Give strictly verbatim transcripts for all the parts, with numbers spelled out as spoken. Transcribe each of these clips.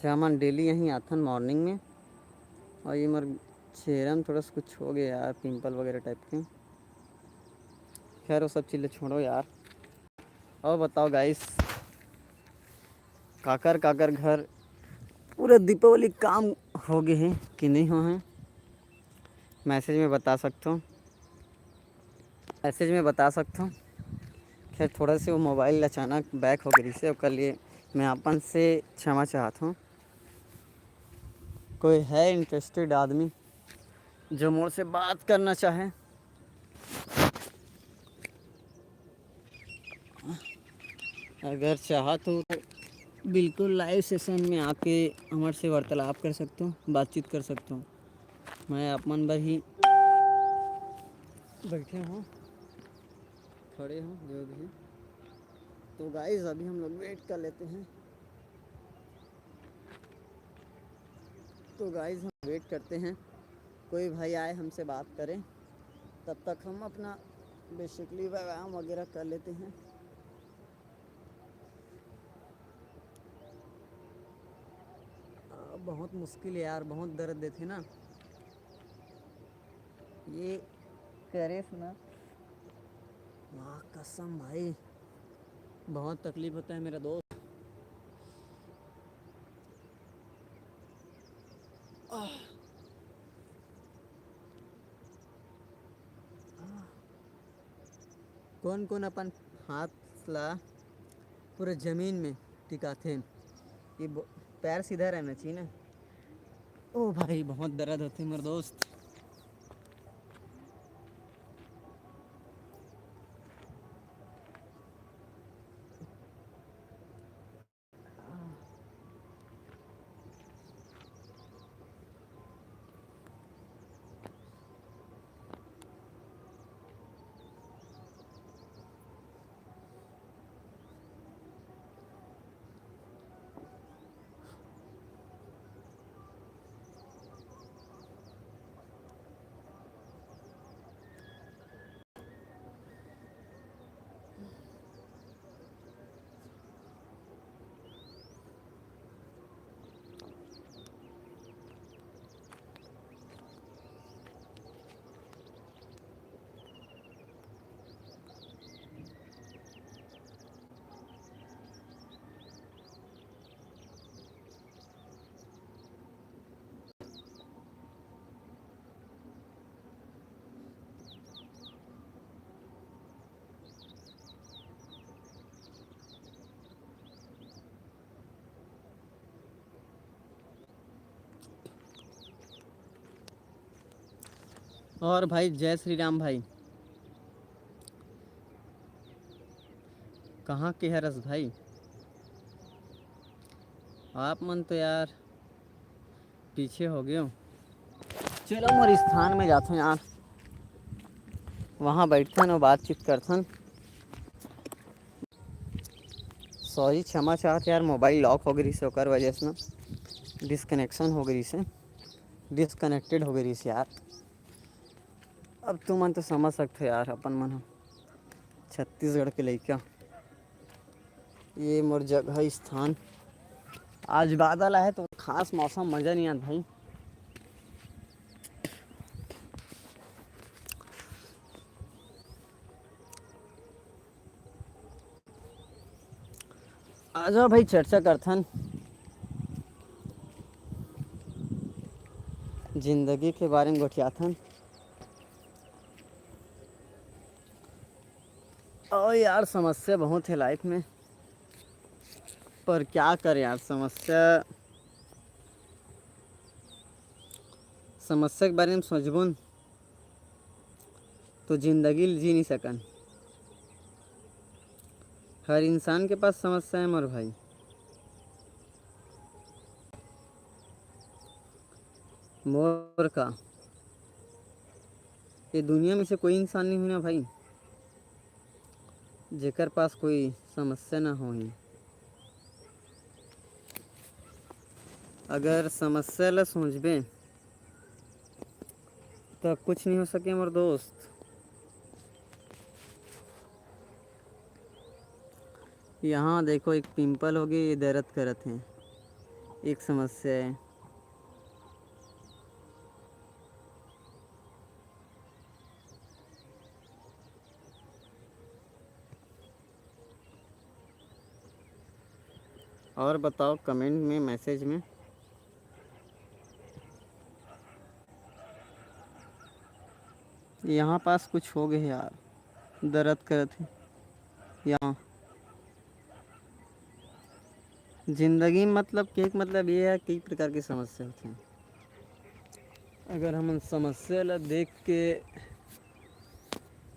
हमन डेली यहीं आथन मॉर्निंग में। और ये मोर चेहरा में थोड़ा सा कुछ हो गया यार, पिंपल वगैरह टाइप के। खैर, वो सब चीज़ ले छोड़ो यार। और बताओ गाइस, काकर काकर घर पूरा दीपावली काम हो गए हैं कि नहीं हो हैं, मैसेज में बता सकते हो, मैसेज में बता सकते हो। खैर, थोड़ा से वो मोबाइल अचानक बैक हो गई से, ओकर लिए मैं अपन से क्षमा चाहत हूँ। कोई है इंटरेस्टेड आदमी जो मोर से बात करना चाहे? अगर चाहत हो तो बिल्कुल लाइव सेशन में आके हमर से वार्तालाप कर सकते हो, बातचीत कर सकते हो। मैं आप मन बर ही बैठे हूँ, खड़े हूँ, जो भी। तो गाइस, अभी हम लोग वेट कर लेते हैं। तो गाइस, हम वेट करते हैं कोई भाई आए, हमसे बात करें। तब तक हम अपना बेसिकली व्यायाम वगैरह कर लेते हैं। आ, बहुत मुश्किल है यार, बहुत दर्द देते ना ये करेस ना। माँ कसम भाई, बहुत तकलीफ होता है मेरा दोस्त। आह। आह। कौन कौन अपन हाथ ला पूरा जमीन में टिकाथे? ये ब-, पैर सीधा रहना चाहिए ना। ओ भाई, बहुत दर्द होते मोर दोस्त। और भाई, जय श्री राम भाई, कहाँ के हरस भाई? आप मन तो यार पीछे हो गए हो। चलो, मोर स्थान में जाथन यार, वहाँ बैठथन और बातचीत करथन। सॉरी, क्षमा चाहत यार, मोबाइल लॉक हो गई से, ओकर वजह से ना डिस्कनेक्शन हो गई से, डिस्कनेक्टेड हो गई से यार। अब तुमन तो समझ सकते हो यार, अपन मन ह छत्तीसगढ़ के लइका। ये मोर जगह स्थान। आज बादल आहे तो खास मौसम मजा नहीं आत भाई। आ जाओ भाई, चर्चा करथन जिंदगी के बारे में, गोठियाथन। ओ यार, समस्या बहुत है लाइफ में, पर क्या करे यार, समस्या, समस्या के बारे में सोचबो न, तो जिंदगी जी नहीं सकन। हर इंसान के पास समस्या है मोर भाई। मोर का, ये दुनिया में से कोई इंसान नहीं होना भाई, जेकर पास कोई समस्या ना होही। अगर समस्या ला सोचबे, तो कुछ नहीं हो सके मोर दोस्त। यहाँ देखो, एक पिंपल हो गई, ये दर्द करत है। एक समस्या है। और बताओ comment में, message में। यहाँ पास कुछ हो गए यार, दर्द करत है यहाँ। जिंदगी में मतलब के, मतलब ये है, कई प्रकार की समस्या होती हैं। अगर हम उन समस्या ला देख के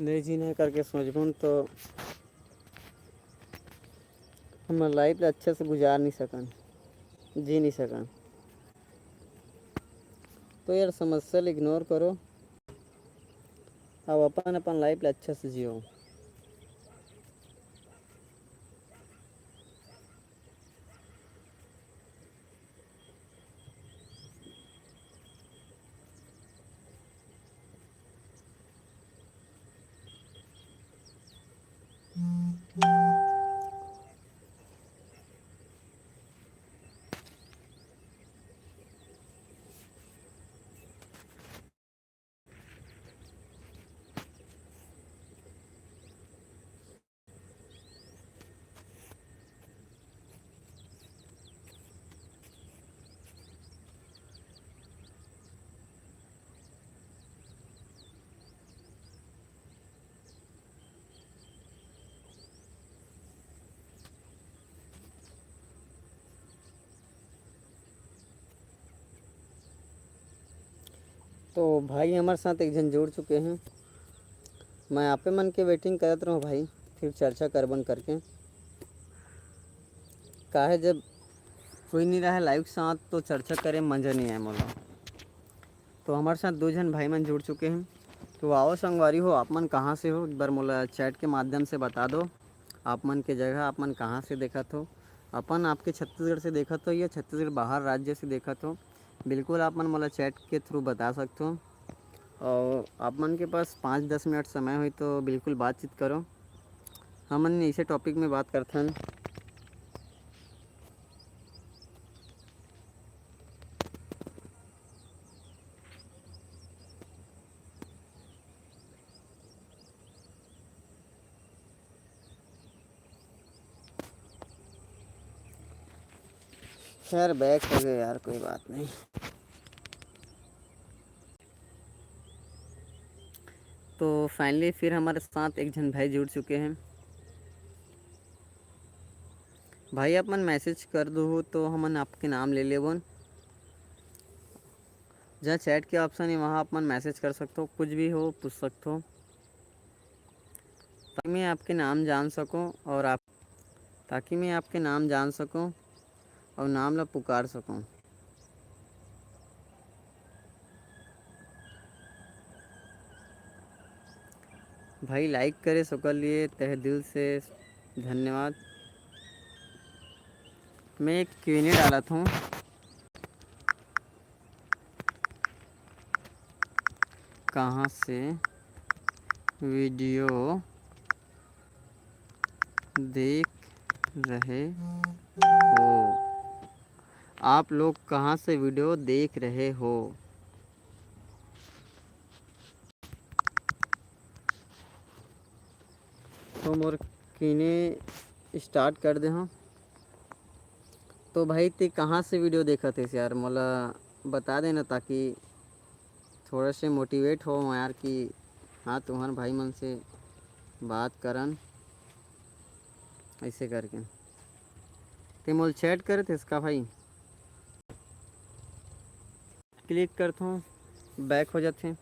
नहीं जीना करके सोचबो न, तो हम लाइफ ला अच्छा से गुजार नहीं सकन, जी नहीं सकन। तो यार, समस्या ला ignore करो, अब अपन अपन लाइफ ला अच्छा से जियो। तो भाई हमारे साथ एक जन जुड़ चुके हैं। मैं आपे मन के waiting करत रहूँ भाई, फिर चर्चा करबन करके। काहे जब कोई नहीं रहे live के साथ तो चर्चा करे मज़ा नहीं आए मोला। तो हमारे साथ दो जन भाई मन जुड़ चुके हैं। तो आओ संगवारी हो, आप मन कहाँ से हो, एक बार मोला chat के माध्यम से बता दो। आप मन के जगह, आप मन कहाँ से देखत हो, अपन आपके छत्तीसगढ़ से देखत हो या छत्तीसगढ़ बाहर राज्य से देखत हो, बिल्कुल आप मन मोला chat के through बता सकत हो। और आप मन के पास पाँच दस मिनट समय होई तो बिल्कुल बातचीत करो। हमन ऐसे topic में बात करथन। खैर, back हो गए यार, कोई बात नहीं। तो finally फिर हमारे साथ एक जन भाई जुड़ चुके हैं। भाई, आप मन message कर दो हो तो हमन आपके नाम ले लेबन। जहाँ chat के option है, वहाँ आप मन message कर सकते हो, कुछ भी हो पूछ सकते हो, ताकि मैं आपके नाम जान सकूँ और आप, ताकि मैं आपके नाम जान सकूँ और नाम ला पुकार सकूँ। भाई, like करे, ओकर लिए तहे दिल से धन्यवाद। मैं एक Q and A डालत हूँ, कहाँ से video देख रहे हो? आप लोग कहाँ से video देख रहे हो? तो मोर Q and A start कर दे हूँ। तो भाई, ते कहाँ से video देखत हस यार, मोला बता देना, ताकि थोड़ा से motivate हो यार कि हाँ, तुहर भाई मन से बात करन, ऐसे करके। ते मोला chat करत हस का भाई? Click करथों, back हो जाथे।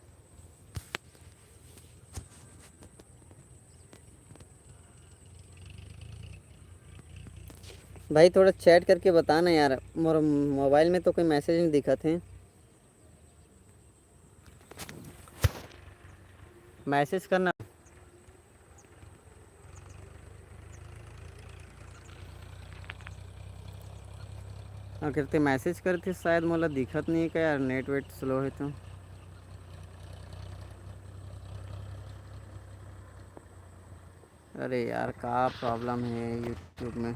भाई, थोड़ा chat करके बता ना यार, मोर mobile में तो कोई message नहीं दिखत हे। Message करना। अगर ते message करते, शायद मोला दिखत नहीं है क्या यार, net वेट slow है तो। अरे यार, का problem है YouTube में।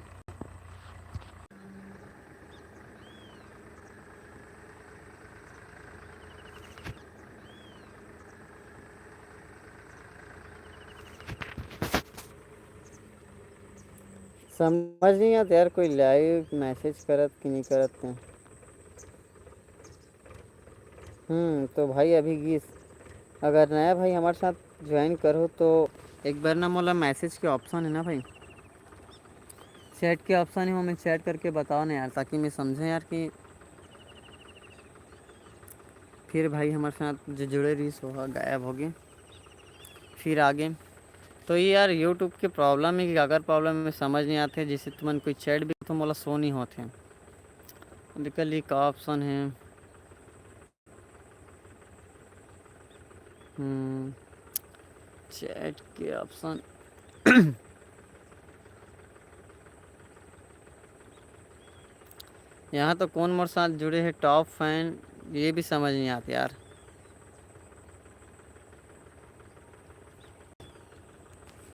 समझ नहीं आत यार, कोई लाइव मैसेज करत कि नहीं करत ते। हम्म, तो भाई अभी गिस, अगर नया भाई हमारे साथ ज्वाइन करो तो एक बार ना मोला मैसेज के ऑप्शन है ना भाई, चैट के ऑप्शन है, वो मैं चैट करके बताओ ना यार, ताकि मैं समझे यार कि फिर भाई हमारे साथ जो जुड़े रही सो हा गायब हो गए, फिर आ गए। तो ये यार यूट्यूब के प्रॉब्लम है कि अगर प्रॉब्लम में समझ नहीं आते, जैसे तुमन कोई चैट भी तो मोला शो नहीं होते। देखा ली का ऑप्शन है, हम्म, चैट के ऑप्शन। यहाँ तो कौन मोर साथ जुड़े है, टॉप फैन, ये भी समझ नहीं आते यार।